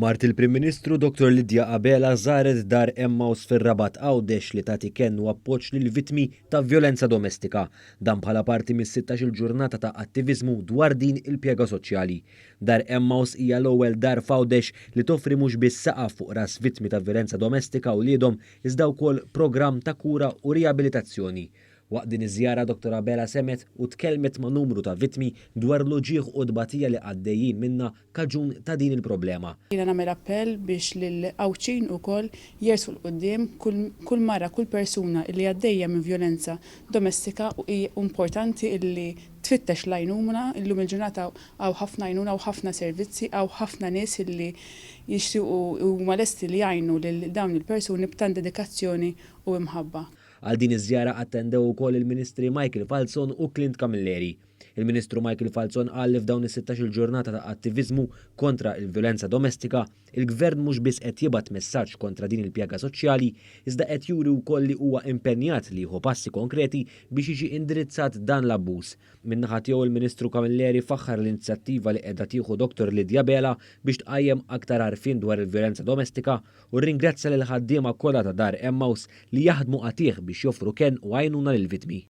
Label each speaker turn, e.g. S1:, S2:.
S1: Mart il-Prim Ministru Dottor Lydia Abela żaret Dar Emmaus fir-Rabat Għawdex li tagħti kenn u appoġġ lill-vittmi ta' vjolenza domestika. Dan bħala parti mis-sittax-il ġurnata ta' attiviżmu dwar din il-pjega soċjali. Dar Emmaus hija l-ewwel dar f'Għawdex li toffri mhux biss saqaf fuq ras vittmi ta' vjolenza domestika u wliedhom iżda wkoll programm ta' kura u riabilitazzjoni. Waqt din iż-żjara Dottor Abela semgħet u tkellmet ma' numru ta' vittmi dwar l-uġigħ u t-tbatija li għaddejjin minnha kaġun ta' din il-problema.
S2: Jiena nagħmel appell biex lill-Għawdxin ukoll jersqu 'l quddiem, kull mara, kull persuna illi għaddejja minn vjolenza domestika u hi importanti illi tfittex l-għajnuna, illum il-ġurnata hawn ħafna għajnuna, hawn ħafna servizzi, hawn ħafna nies illi jixtiequ u huma lesti li jgħinu lil dawn il-persuni b'tant dedikazzjoni u imħabba.
S1: Għal din iż-żjara attendew ukoll il-Ministri Michael Falzon u Clint Camilleri. Il-Ministru Michael Falzon qal li f'dawn is-sittax-il ġurnata ta' attiviżmu kontra l-vjolenza domestika, il-Gvern mhux biss qed jibgħat messaġġ kontra din il-pjaga soċjali, iżda qed juri wkoll li huwa impenjat li jieħu passi konkreti biex jiġi indirizzat dan l-abbuż. Min-naħa tiegħu il-Ministru Camilleri faħħar l-inizjattiva li qiegħda tieħu Dottor Lydia Abela biex tqajjem aktar għarfien dwar il-vjolenza domestika u rringrazzja lill-ħaddiema kollha ta' Dar Emmaus li jaħdmu qatigħ biex joffru kenn u għajnuna lill-vittmi.